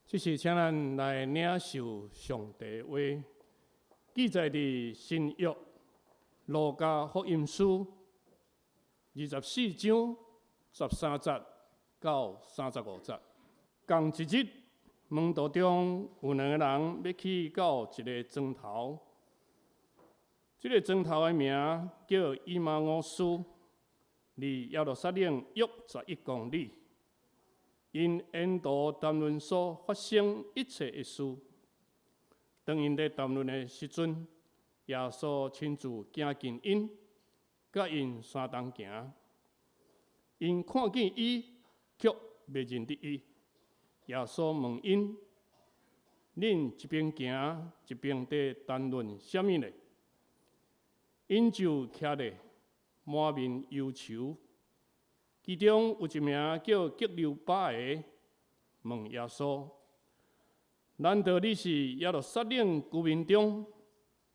這是請咱來領受上帝話，記載佇新約路加福音書24章13節到35節。仝一日，門徒中有兩个人欲去到一个庄頭，這个莊頭的名叫以馬忤斯，離耶路撒冷約11公里。𪜶沿途談論所發生一切的事。當𪜶佇談論的時陣，耶穌親自行近𪜶，佮𪜶相同行。𪜶看見伊，卻袂認得伊。耶穌問𪜶：恁一邊行一邊佇談論啥物呢？𪜶就徛咧，滿面憂愁。其中有一名叫革流巴的，問耶穌：難道你是耶路撒冷居民中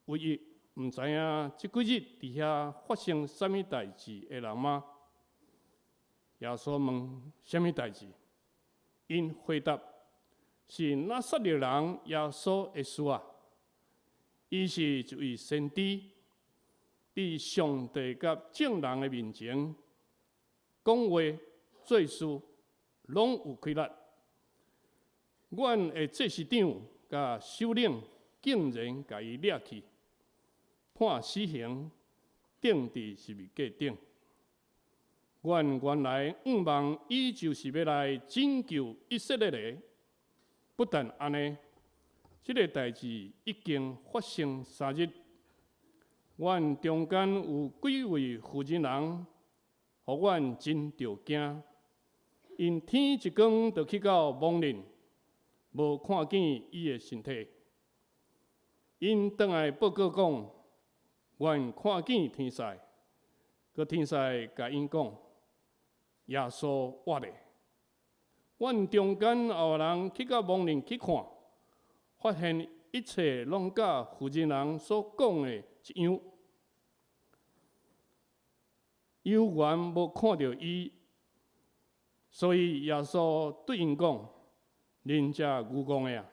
唯一毋知影這幾日佇遐發生啥物代誌的人嗎？耶穌問：啥物代誌？𪜶回答：是拿撒勒人耶穌的事啊！伊是一位先知，佇上帝佮眾人的面前，講話做事攏有氣力。阮的祭司長佮首領竟然共伊掠去，判死刑，釘佇十字架頂。阮原來向望伊就是欲來拯救以色列的。不但按呢，這个代誌已經發生3日。阮中間有幾位婦人人，予阮真著驚。𪜶天一光就去到墓裡，無看見伊的身體。𪜶轉來報告講，阮看見天使，閣天使共𪜶講，耶穌活咧。阮中間也有人去到墓裡去看，發現一切攏佮婦人人所講的一樣。猶原無看著伊，所以耶穌對𪜶講：恁這愚戇的啊！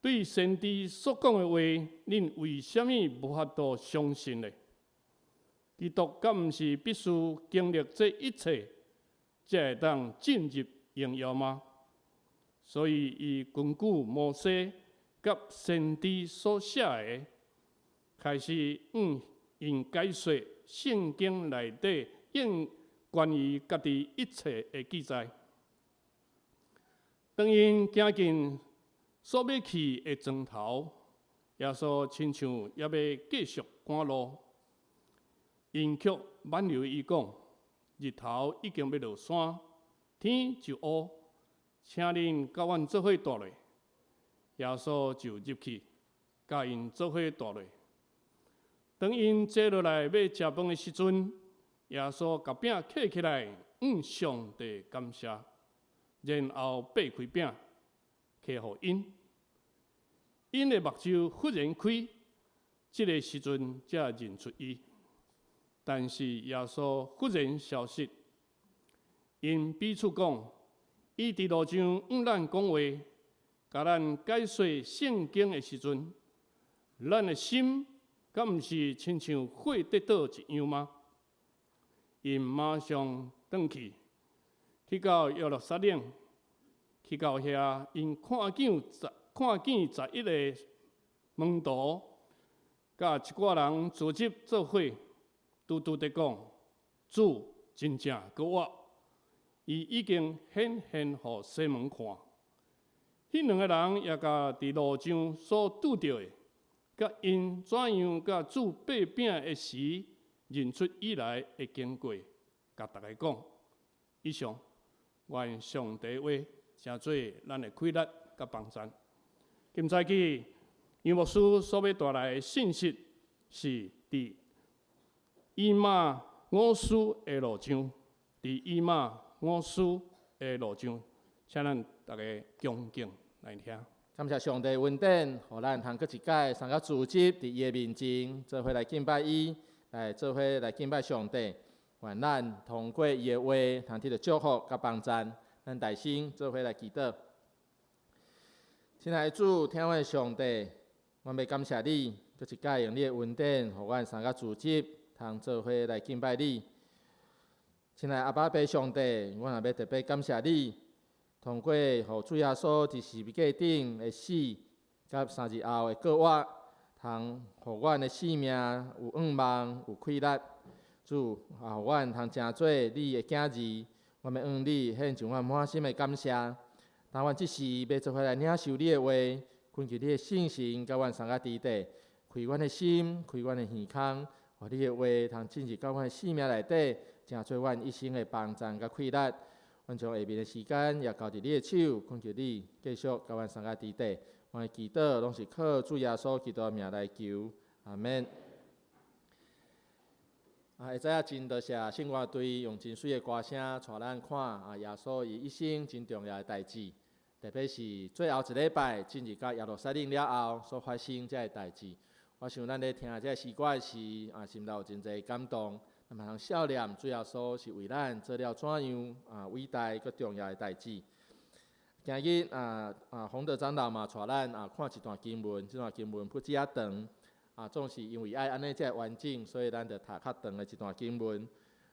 對先知所講的話，恁為啥物無法度相信呢？基督敢毋是必須經歷這一切，才會當進入榮耀嗎？所以，伊根據摩西佮先知所寫的，開始向𪜶解說聖經內底應關於家己一切的記載。當𪜶行近所欲去的莊頭，耶穌親像猶欲繼續趕路，𪜶卻挽留伊講：日頭已經欲落山，天就烏，請恁佮阮做伙蹛落。耶穌就入去，佮𪜶做伙蹛落。當𪜶坐落來欲食飯的時陣，耶穌共餅揢起來，向上帝感謝，然後擘開餅，提予𪜶。𪜶的目睭忽然開，這个時陣才認出伊。但是耶穌忽然消失，𪜶彼此講：伊佇路上向咱講話，共咱解說聖經的時陣，咱的心敢毋是親像火佇著一樣嗎？𪜶馬上轉去，去到耶路撒冷，去到遐，𪜶看見11個門徒，佮一寡人聚集做伙，拄拄佇講，主真正閣活，伊已經顯現予西門看。彼兩个人也共佇路上所拄著的，佮𪜶怎樣佮主擘餅的時認出伊來的經過，共逐家講。以上，願上帝話成做咱的氣力佮幫贊。今早起楊牧師所欲帶來的信息是佇以馬忤斯的路上，佇以馬忤斯的路上，請咱逐家恭敬來聽。感謝上帝恩典，予咱通閣一擺相佮聚集佇伊的面前，做伙來敬拜伊，來做伙來敬拜上帝。願咱通過伊的話，通得著祝福佮幫贊。咱大聲做伙來祈禱。親愛的主，疼阮的上帝，阮欲感謝你，閣一擺用你的恩典，予阮三個組織通做伙來敬拜你。親愛的阿爸父上帝，阮也欲特別感謝你，通過予主耶穌佇十字架頂的死，佮3日後的復活，通予阮的生命有向望，有氣力。主，也予阮通成做你的囝兒，阮欲向你獻上阮滿心的感謝。當阮這時欲做伙來領受你的話，懇求你的聖神佮阮相佮佇底，開阮的心，開阮的耳孔，予你的話通進入到阮的生命內底，成做阮一生的幫贊佮氣力。阮將下面的時間也交佇你的手，懇求你繼續佮阮相佮佇底。阮的祈禱攏是靠主耶穌基督的名來求，阿們。啊，會知影真多謝聖樂隊用真媠的歌聲帶咱看啊，耶穌伊一生真重要的代誌，特別是最後一禮拜進入到耶路撒冷了後所發生這个代誌。我想咱咧聽這个詩歌的時，啊，心內有真濟感動。嘛通默念主耶穌是為咱做了怎樣啊偉大閣重要的代誌。今日啊啊，洪德長老嘛帶咱啊看一段經文，這段經文不止仔長。啊，總是因為愛按呢才會完整，所以咱就讀較長的一段經文。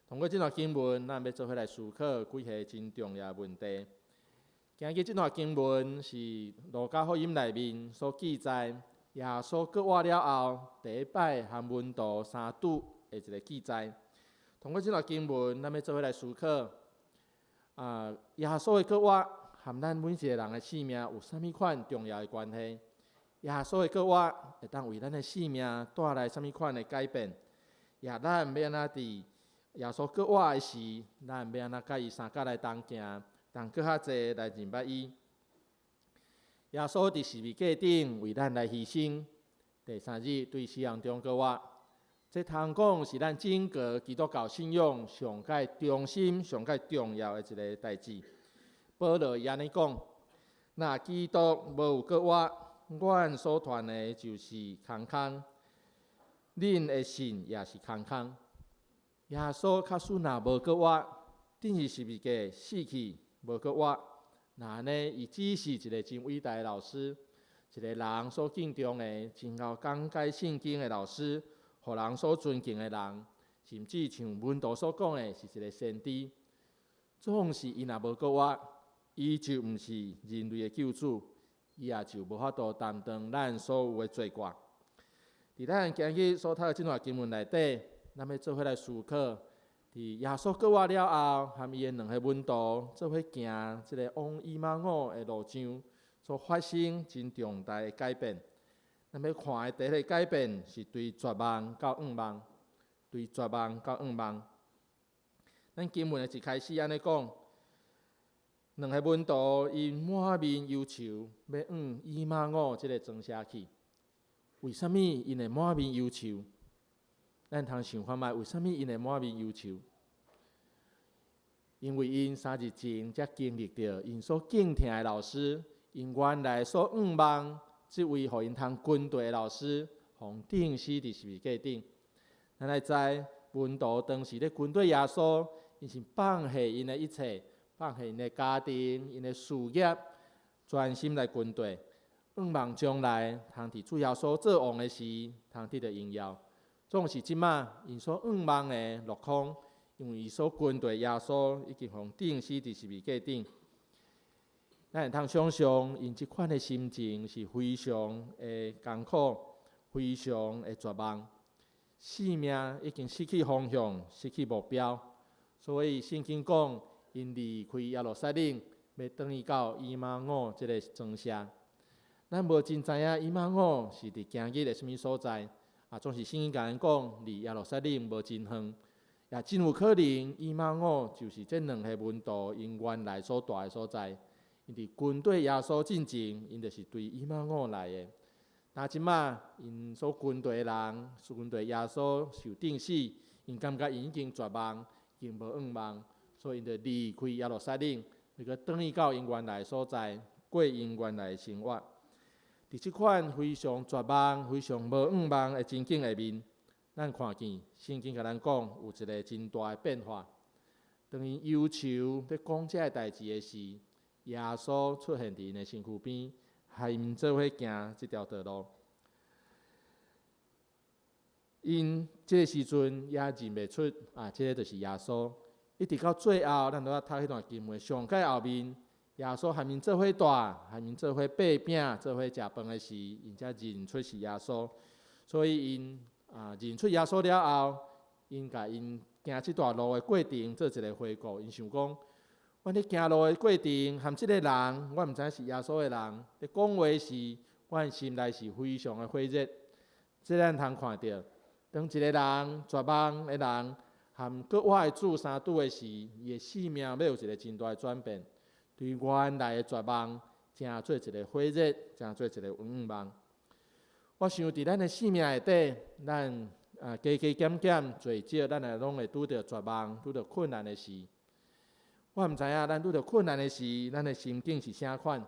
通過這段經文，咱欲做伙來思考幾個真重要的問題。今日這段經文是路加福音內面所記載耶穌復活了後，第一擺和門徒相拄的一个記載。通過這段經文，咱欲做伙來思考啊，耶穌的復活和咱每一个人的生命有啥物款重要的關係？耶穌的復活會當為咱的生命帶來啥物款的改變？也咱欲按怎佇耶穌復活的時，咱欲按怎佮伊相佮來同行，同閣較濟來認捌伊？耶穌佇十字架頂為咱來犧牲，第三日對死人中復活。這通講是咱整個基督教信仰上蓋中心、上蓋重要的一个代誌。保羅伊按呢講：若基督無有復活，阮所傳的就是空空，恁的信也是空空。耶穌確實若無復活，釘佇十字架死去無復活，那按呢，伊只是一个真偉大的老師，一个人所敬重的、真𠢕講解聖經的老師，予人所尊敬的人，甚至像門徒所講的，是一个先知。總是伊若無復活，伊就毋是人類的救主。伊也就無法度擔當咱所有的罪過。佇咱今日所讀的這段經文內底，咱欲做伙來思考，佇耶穌復活了後，和伊的兩个門徒做伙行這个往以馬忤的路上，所發生真重大的改變。咱欲看的第一个改變是對絕望到向望，對絕望到向望。咱經文的一開始按呢講。兩个門徒𪜶滿面憂愁，欲往以馬忤這个莊舍去。為啥物𪜶會滿面憂愁？咱通想看覓，為啥物𪜶會滿面憂愁？因為𪜶3日前才經歷著𪜶所敬疼的老師，𪜶原來所向望這位予𪜶通跟隨的老師，予釘死佇十字架頂。咱愛知，門徒當時咧跟隨耶穌，𪜶是放下𪜶的一切。放下𪜶的家庭、𪜶的事業，專心來跟隨，向望將來通佇主耶穌做王的時，通得著榮耀。總是這馬，𪜶所向望的落空，因為伊所跟隨耶穌已經予釘死佇十字架頂。咱會通想像，𪜶這款的心情是非常的艱苦，非常的絕望，生命已經失去方向，失去目標。所以聖經講，𪜶離開耶路撒冷，欲轉去到以馬忤這个莊舍。咱無真知影以馬忤是佇今日的啥物所在，啊，總是聖經共咱講，離耶路撒冷無真遠，也真有可能以馬忤就是這兩个門徒𪜶原來所蹛的所在。𪜶佇跟隨耶穌進前，𪜶就是對以馬忤來的。但這馬𪜶所跟隨的人，跟隨耶穌受釘死，𪜶感覺𪜶已經絕望，已經無向望。所以，𪜶就離開耶路撒冷，欲閣轉去到𪜶原來所在，過𪜶原來的生活。佇這款非常絕望、非常無向望的情景下面，咱看見聖經共咱講有一个真大的變化。當𪜶憂愁欲講這个代誌的時，耶穌出現佇𪜶的身軀邊，和𪜶做伙行這條道路。𪜶這个時陣也認袂出啊，這个就是耶穌。一直到最後，咱拄仔讀彼段經文上蓋後面，耶穌和𪜶做伙蹛，和𪜶做伙擘餅，做伙食飯的時，𪜶才認出是耶穌。所以𪜶啊認出耶穌了後，𪜶共𪜶行這段路的過程做一个回顧。𪜶想講，阮咧行路的過程，和這个人，我毋知影是耶穌的人，咧講話時，阮心內是非常的火熱。這咱通看著，當一個人絕望的人，和閣活的主相拄的時，伊的生命欲有一个真大的轉變，對原來的絕望，成做一个火熱，成做一个向望。我想佇咱的生命內底，咱啊加加減減，濟少，咱也攏會拄著絕望、拄著困難的時。我毋知影咱拄著困難的時，咱的心境是啥款。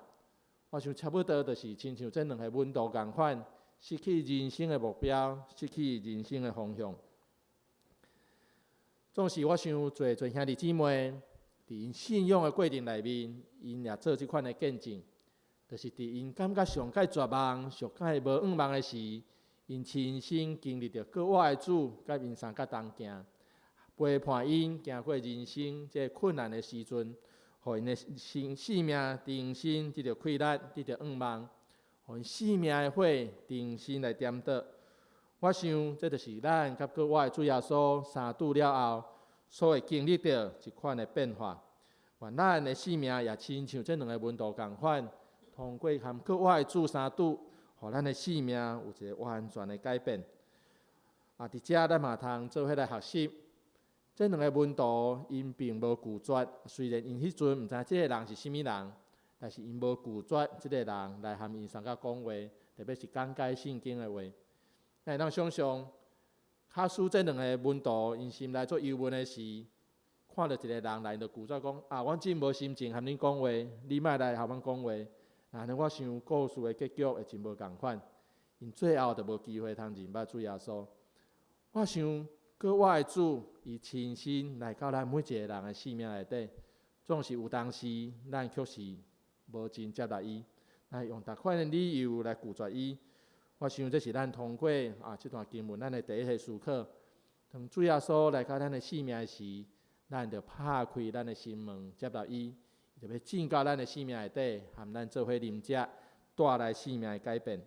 我想差不多就是親像這兩个門徒仝款，失去人生的目標，失去人生的方向。總是我想，濟濟兄弟姊妹，佇𪜶信仰的過程內面，𪜶也做這款的見證，就是佇𪜶感覺上蓋絕望、上蓋無向望的時，𪜶親身經歷著閣活的主，佮𪜶相佮同行，陪伴𪜶行過人生這个困難的時陣，予𪜶的生命重新得著氣力，得著向望，予𪜶生命的火重新來點著。我想，這就是咱佮閣活的主耶穌相拄了後，所會經歷著一款的變化。願咱的生命也親像這兩个門徒仝款，通過和閣活的主相拄，予咱的生命有一个完全的改變。啊，佇遮咱嘛通做伙來學習。這兩个門徒𪜶並無拒絕，雖然𪜶彼陣毋知這个人是啥物人，但是𪜶無拒絕這个人來和𪜶相佮講話，特別是講解聖經的話。咱會當想像，假使這兩个門徒𪜶心內做憂悶的時，看著一个人來，就拒絕講：啊，阮真無心情和恁講話，你莫來和阮講話。按呢，我想故事的結局會真無仝款，𪜶最後就無機會通認捌主耶穌。我想，閣活的主，伊親身來到咱每一个人的生命內底，總是有當時，咱卻是無真接納伊，來用逐款的理由來拒絕伊。我想這是咱通過啊這段經文，咱的第一个思考。當主耶穌來到咱的生命時，咱著拍開咱的心門，接納伊，伊就欲進到咱的生命內底，和咱做伙啉食，帶來生命的改變。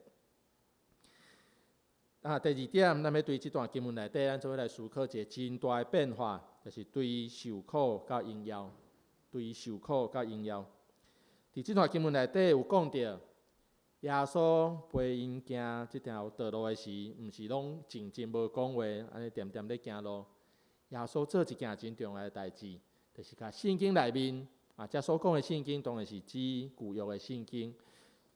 啊，第二點，咱欲對這段經文內底，咱做伙來思考一个真大的變化，就是對受苦佮榮耀，對受苦佮榮耀。佇這段經文內底有講著，耶穌陪𪜶行這條道路的時，毋是攏靜靜無講話，按呢恬恬咧行路。耶穌做一件真重要的代誌，就是共聖經內面啊，遮所講的聖經當然是指舊約的聖經，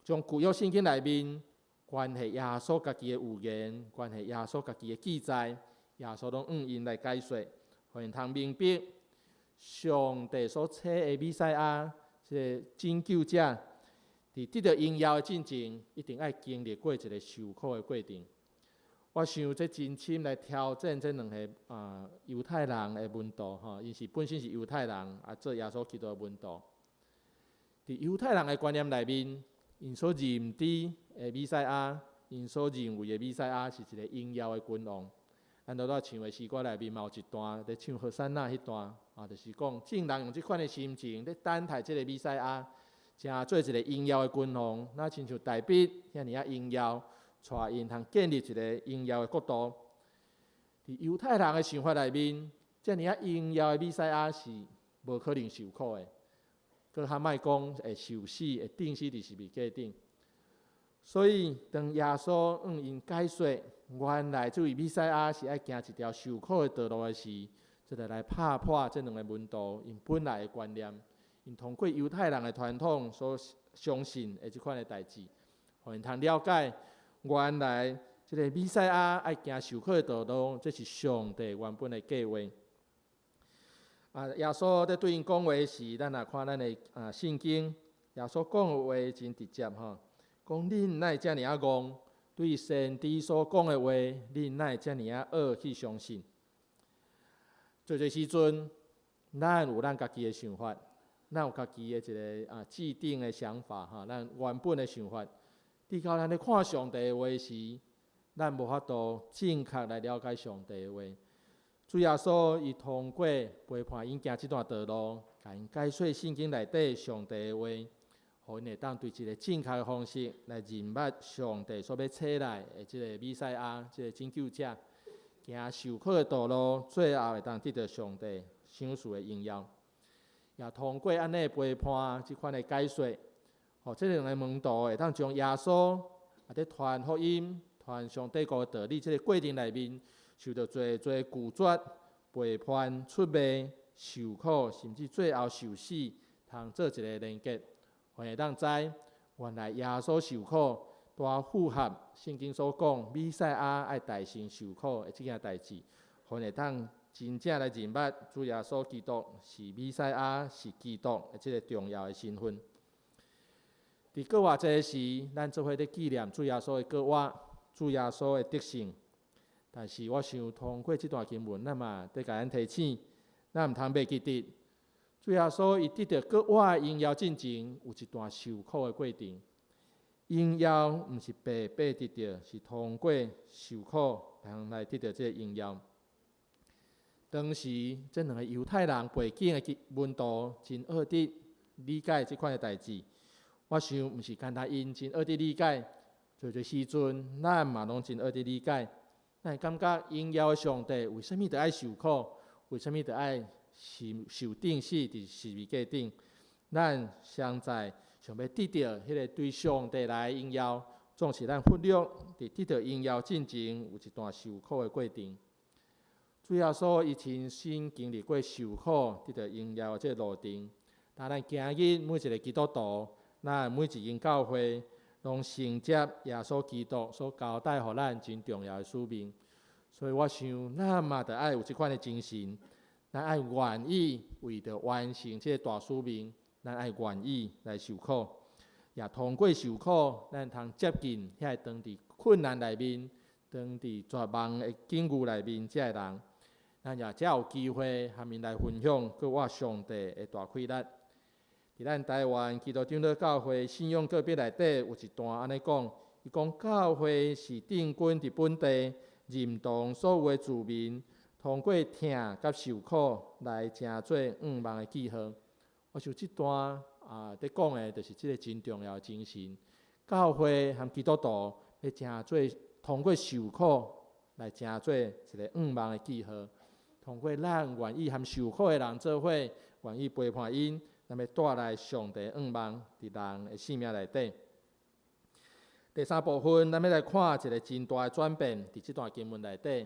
將舊約聖經內面關係耶穌家己的預言，關係耶穌家己的記載，耶穌攏向𪜶來解說，予𪜶通明白上帝所差的彌賽亞，這个拯救者，佇得著榮耀的進前，一定愛經歷過一个受苦的過程。我想這真深來挑戰這兩个啊猶太人的門徒吼，𪜶是本身是猶太人，啊做耶穌基督的門徒。佇猶太人的觀念內面，𪜶所認知的彌賽亞，𪜶所認為的彌賽亞是一个榮耀的君王。咱拄仔唱的詩歌內面嘛有一段咧唱和散那彼段，啊，就是講眾人用這款的心情咧等待這个彌賽亞，成做一个榮耀的君王，若親像大衛遐爾仔榮耀，帶𪜶通建立一个榮耀的國度。佇猶太人的想法內面，遮爾仔榮耀的彌賽亞是無可能受苦的，閣較莫講會受死、會釘死佇十字架頂。所以，當耶穌向𪜶解說原來這位彌賽亞是愛行一條受苦的道路的時，這就來拍破這兩个門徒𪜶本來的觀念，𪜶通過猶太人的傳統所相信的這款的代誌，予𪜶通了解原來這个彌賽亞愛行受苦的道路，這是上帝原本的計劃。啊，耶穌佇對𪜶講話時，咱若看咱的啊聖經，耶穌講的話真直接吼，講恁哪會遮爾仔戇？對先知所講的話，恁哪會遮爾仔惡去相信？濟濟時陣，咱有咱家己的想法，咱有家己的一個既定的想法吼，咱原本的想法。直到咱咧看上帝的話時，咱無法度正確來了解上帝的話。主耶穌伊通過陪伴𪜶行這段道路，共𪜶解說聖經內底上帝的話，予𪜶會當對一个正確的方式來認捌上帝所欲差來的這个彌賽亞，這个拯救者，行受苦的道路，最後會當得著上帝賞賜的榮耀。也通過按呢陪伴，這款的解說，予這兩个門徒會當將耶穌佇傳福音、傳上帝國的道理這个過程內面，受著濟濟拒絕、背叛、出賣、受苦，甚至最後受死，通做一个連結，予會當知原來耶穌受苦，拄符合聖經所講，彌賽亞愛代先受苦的這件代誌，予會當真正來認捌主耶穌基督是彌賽亞，是基督的這个重要的身份。佇復活節時，咱做伙咧紀念主耶穌的復活，主耶穌的得勝。但是我想通過這段經文，咱嘛得共咱提醒，咱毋通袂記得，主耶穌伊得著復活的榮耀進前，有一段受苦的過程。榮耀毋是白白得著，是通過受苦通來得著這个榮耀。當時這兩个猶太人背景的門徒真學得理解這款的代誌。我想毋是干焦𪜶真學得理解，濟濟時陣咱嘛攏真學得理解。咱會感覺榮耀的上帝為啥物著愛受苦？為啥物著愛受受釘死佇十字架頂？咱尚在想欲得著彼个對上帝來榮耀，總是咱忽略佇得著榮耀進前有一段受苦的過程。主耶穌伊親身經歷過受苦，得著榮耀的這个路程。但咱今日每一个基督徒，咱每一間教會，攏承接耶穌基督所交代予咱真重要的使命。所以我想，咱嘛著愛有這款的精神，咱愛願意為著完成這个大使命，咱愛願意來受苦，也通過受苦，咱通接近遐个當佇困難內面、當佇絕望的境遇內面這个人，咱也才有機會和𪜶來分享閣活上帝的大氣力。佇咱台灣基督長老教會信仰告白內底有一段按呢講，伊講教會是定根佇本地，認同所有的住民，通過疼佮受苦來成做向望的記號。我想這段佇講的，就是這个真重要的精神。教會和基督徒欲成做通過受苦來成做一个向望的記號。通過咱願意和受苦的人做伙，願意陪伴𪜶，咱欲帶來上帝向望佇人的生命內底。第三部分，咱欲來看一个真大的轉變，佇這段經文內底，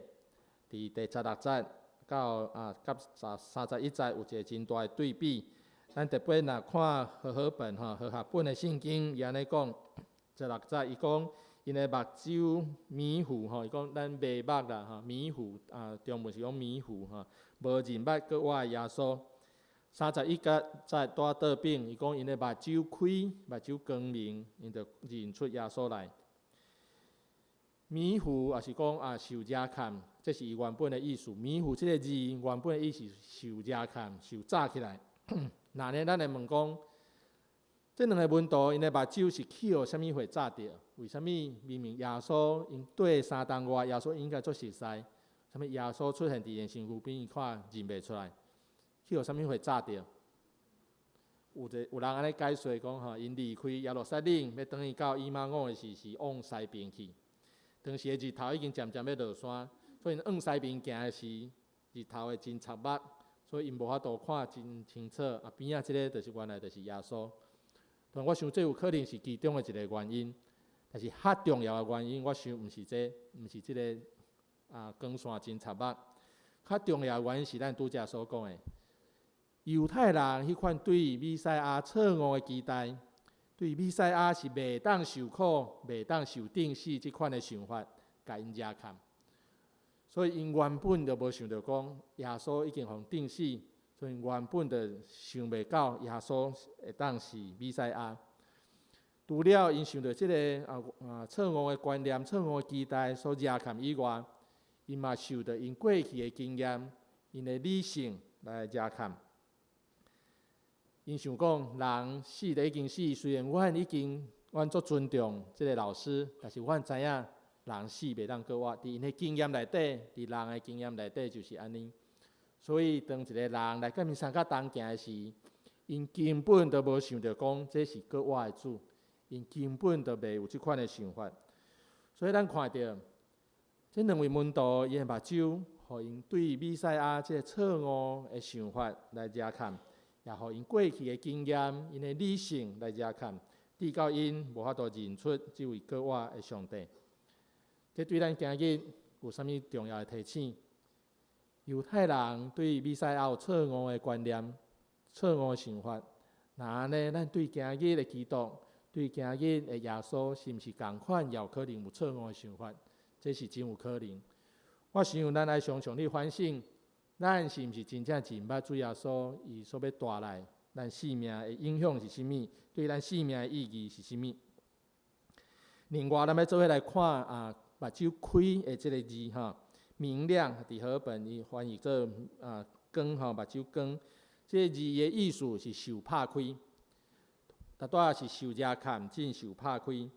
佇第十六節到佮31節有一个真大的對比。咱特別若看和合本吼，和合本的聖經，伊按呢講，十六節伊講，𪜶的目睭迷糊吼，伊講咱迷目啦吼，迷糊啊，中文是講迷糊吼，無認捌閣活的耶穌。31節再倒轉，伊講𪜶的目睭開，目睭光明，𪜶就認出耶穌來。迷糊也是講受遮蓋，這是伊原本的意思。迷糊這个字原本的意思是受遮蓋、受罩起來。若呢，咱來問講，這兩个門徒𪜶的目睭是去予啥物貨罩著？為啥物明明耶穌𪜶綴三冬外，耶穌應該足熟似，啥物耶穌出現佇𪜶身軀邊，伊看認袂出來？去予啥物貨罩著？有一有人按呢解說講吼，𪜶離開耶路撒冷，欲轉去到以馬忤的時，是往西邊去。當時的日頭已經漸漸欲落山，所以往西邊行的時，日頭會真刺目，所以𪜶無法度看真清楚。邊仔這个就是原來就是耶穌。但我想這有可能是其中的一个原因，但是較重要的原因，我想毋是這，毋是這个光線真刺目。較重要的原因是咱拄才所講的，猶太人彼款對彌賽亞錯誤的期待，對彌賽亞是袂當受苦、袂當受釘死這款的想法，共𪜶遮蓋。所以𪜶原本就無想著講耶穌已經予釘死，所以原本就想袂到耶穌會當是彌賽亞。除了𪜶受著這个錯誤的觀念、錯誤的期待所遮蓋以外，𪜶嘛受著𪜶過去的經驗、𪜶的理性來遮蓋。𪜶想講人死就已經死，雖然阮已經阮足尊重這个老師，但是阮知影人死袂當閣活。佇𪜶的經驗內底，佇人的經驗內底就是按呢。所以當一个人來佮𪜶相佮同行的時，𪜶根本都無想著講這是閣活的主，𪜶根本都袂有這款的想法。所以咱看著這兩位門徒，𪜶的目睭，予𪜶對彌賽亞這个錯誤的想法來遮蓋，也予𪜶過去的經驗、𪜶的理性來遮蓋，直到𪜶無法度認出這位閣活的上帝。這對咱今日有啥物重要的提醒？猶太人對彌賽亞有錯誤的觀念、錯誤的想法，那按呢，咱對今日的基督、對今日的耶穌，是毋是仝款也有可能有錯誤的想法？這是真有可能。我想咱愛常常去反省，咱是毋是真正認捌主耶穌？伊所欲帶來咱生命的影響是啥物？對咱生命的意義是啥物？另外，咱欲做伙來看啊，目睭開的這个字吼，明亮佇和合本伊翻譯做啊光吼，目睭光。這个字的意思是受拍開，拄拄是受遮崁，真受拍開。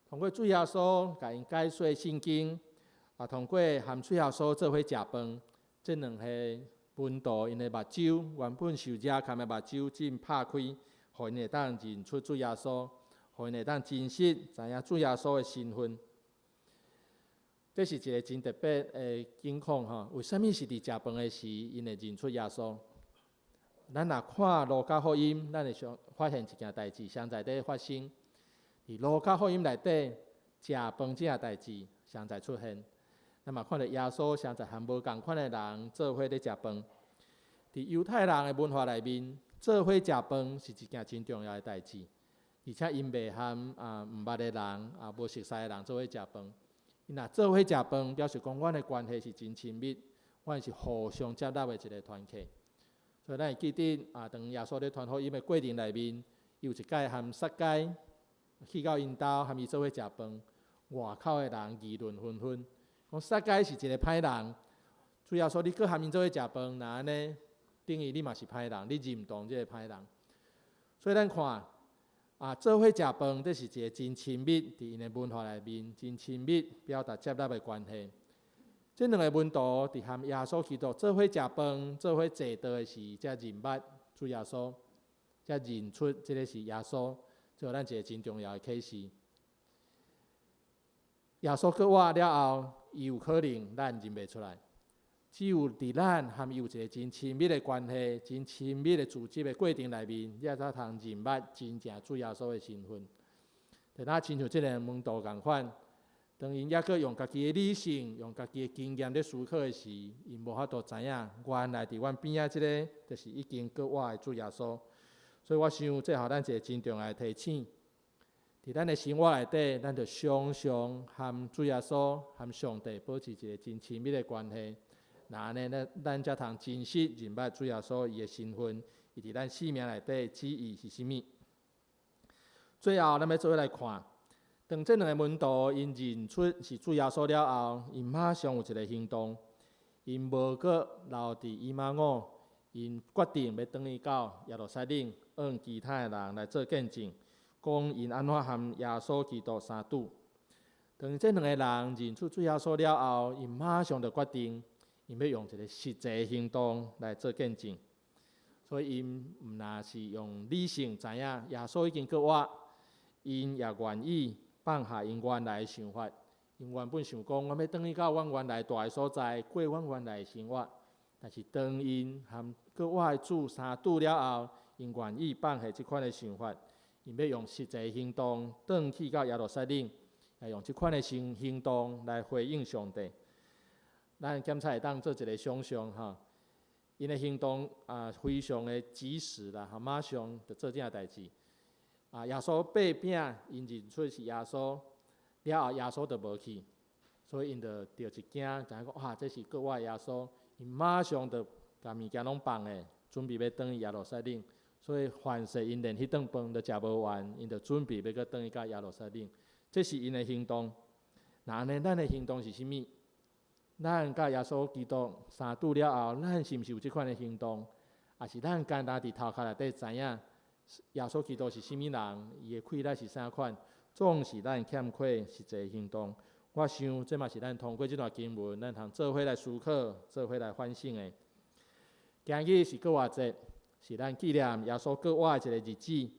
通過主耶穌共𪜶解說聖經，啊，通過和主耶穌做伙食飯，這兩个門徒𪜶的目睭原本受遮崁的目睭真拍開，予𪜶會當認出主耶穌，予𪜶會當真實知影主耶穌的身份。這是一个真特別的景況吼。為啥物是佇食飯的時，𪜶會認出耶穌？咱若看路加福音，咱會想發現一件代誌，常在咧發生。佇路加福音內底，食飯這件代誌常在出現。咱嘛看著耶穌常在和無仝款的人做伙咧食飯。佇猶太人的文化內面，做伙食飯是一件真重要的代誌，而且𪜶袂和啊毋捌的人啊無熟似的人做伙食飯。𪜶若做伙食飯，表示講阮的關係是真親密，阮是互相接納的一个團體。所以咱會記得啊，當耶穌咧傳福音的過程內面，伊有一擺和撒該去到𪜶兜，和伊做伙食飯，外口的人議論紛紛，講撒該是一个歹人。主耶穌你閣和𪜶做伙食飯，若按呢，等於你嘛是歹人，你認同這个歹人。所以咱看啊，做伙食飯，這是一个真親密，佇𪜶的文化內面真親密，表達接納的關係。這兩个門徒佇和耶穌基督做伙食飯、做伙坐桌的時，才認捌主耶穌，才認出這个是耶穌，這予咱一个真重要的啟示。耶穌閣活了後，伊有可能咱認袂出來。只有佇咱和伊有一个真親密的關係、真親密的組織的過程內面，你才通認捌真正主耶穌的身份。就若親像這个門徒仝款，當𪜶猶閣用家己的理性、用家己的經驗咧思考的時，𪜶無法度知影，原來佇阮邊仔這个，就是已經閣活的主耶穌。所以我想，這予咱一个真重要的提醒。佇咱的生活內底，咱著常常和主耶穌、和上帝保持一个真親密的關係。若按呢，咱咱才通真實認捌主耶穌伊的身份，伊佇咱生命內底旨意是啥物。最後，咱欲做伙來看，當這兩个門徒𪜶認出是主耶穌了後，𪜶馬上有一个行動，𪜶無閣留佇以馬忤，𪜶決定欲轉去到耶路撒冷，向其他的人來做見證，講𪜶按怎和耶穌基督相拄。當這兩个人認出主耶穌了後，𪜶馬上就決定，𪜶欲用一个實際行動來做見證。所以𪜶毋若是用理性知影耶穌已經閣活，𪜶也願意放下𪜶原來的想法。𪜶原本想講，阮欲轉去到阮原來蹛的所在，過阮原來的生活。但是當𪜶和閣活的主相拄了後，𪜶願意放下這款的想法，𪜶欲用實際行動轉去到耶路撒冷，來用這款的行行動來回應上帝。咱檢查會當做一个想像吼，𪜶的行動啊非常的及時啦，吼，馬上就做這件代誌。啊，耶穌擘餅，𪜶認出是耶穌，了後耶穌就無去，所以𪜶就著一驚，知影講哇，這是閣活的耶穌，𪜶馬上就共物件攏放下，準備欲轉去耶路撒冷。所以凡勢𪜶連彼頓飯都食無完，𪜶就準備欲閣轉去到耶路撒冷。這是𪜶的行動。若按呢，咱的行動是啥物？咱佮耶穌基督相拄了後，咱是毋是有這款的行動？抑是咱干焦佇頭殼內底知影耶穌基督是啥物人，伊的氣力是啥款，總是咱欠缺實際行動。我想，這嘛是咱通過這段經文，咱通做伙來思考、做伙來反省的。今日是復活節，是咱紀念耶穌復活的一个日子。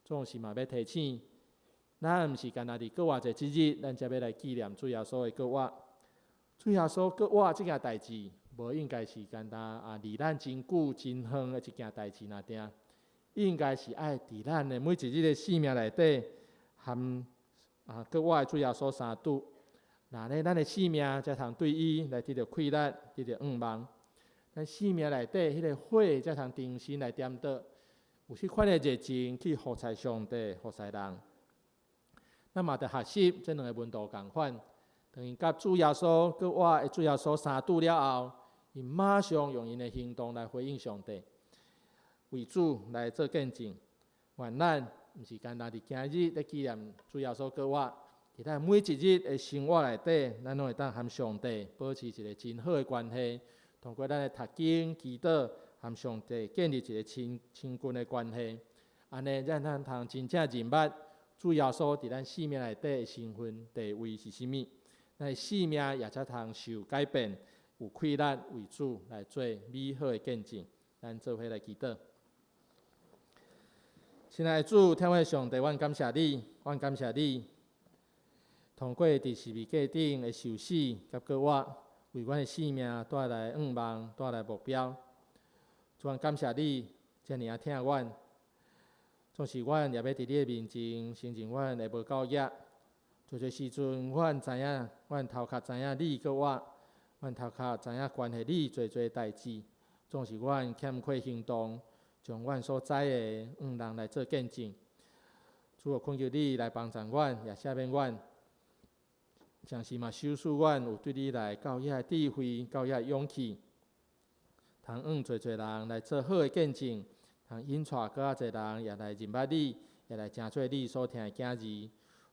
總是嘛欲提醒，咱毋是干焦佇復活節這日，咱才欲來紀念主耶穌的復活。主耶穌復活這件代誌，無應該是干焦啊，離咱真久真遠的一件代誌爾定，應該是愛佇咱的每一日的生命內底，和啊復活的主耶穌相拄。若呢，咱的生命才通對伊來得著氣力，得著向望。咱生命內底彼个火才通重新來點著，有彼款的熱情去服侍上帝、服侍人。咱嘛著學習這兩个門徒仝款，當𪜶佮主耶穌閣活的主耶穌相拄了後，𪜶馬上用𪜶的行動來回應上帝，為主來做見證。願咱毋是干焦佇今日咧紀念主耶穌復活，佇咱每一日的生活內底，咱攏會當和上帝保持一个真好的關係，通過咱的讀經、祈禱，和上帝建立一个親親近的關係。按呢，咱通通真正認捌主耶穌佇咱生命內底的身份地位是啥物，咱的生命也才通受改變，有氣力為主來做美好的見證。咱做伙來祈禱。親愛的主，疼阮的上帝，阮感謝你，阮感謝你，通過佇十字架頂的受死佮復活，為阮的生命帶來向望，帶來目標。主，阮感謝你，遮爾仔疼阮，總是阮也欲佇你的面前承認阮的無夠額。濟濟時陣，阮知影，阮頭殼知影你佮我，阮頭殼知影關係你濟濟代誌，總是阮欠缺行動，將阮所知的向人來做見證。主啊，懇求你來幫助阮，也赦免阮，同時嘛賞賜阮有對你來教額的智慧、教額的勇氣，通向濟濟人來做好的見證，通引帶閣較濟人也來認捌你，也來成做你所疼的囝兒。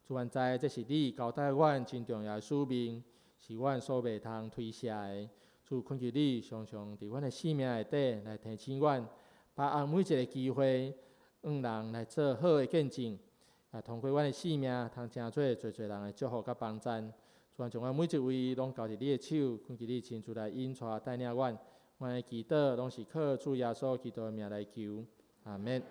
主，阮知這是你交代阮真重要的使命，是阮所袂通推卸的。主，懇求你常常佇阮的生命內底來提醒阮，把握每一个機會，向人來做好的見證，也通過阮的生命，通成做濟濟人的祝福佮幫贊。主，將阮每一位攏交佇你的手，懇求你親自來引帶帶領阮。阮的祈禱攏是靠主耶穌基督的名來求，阿們。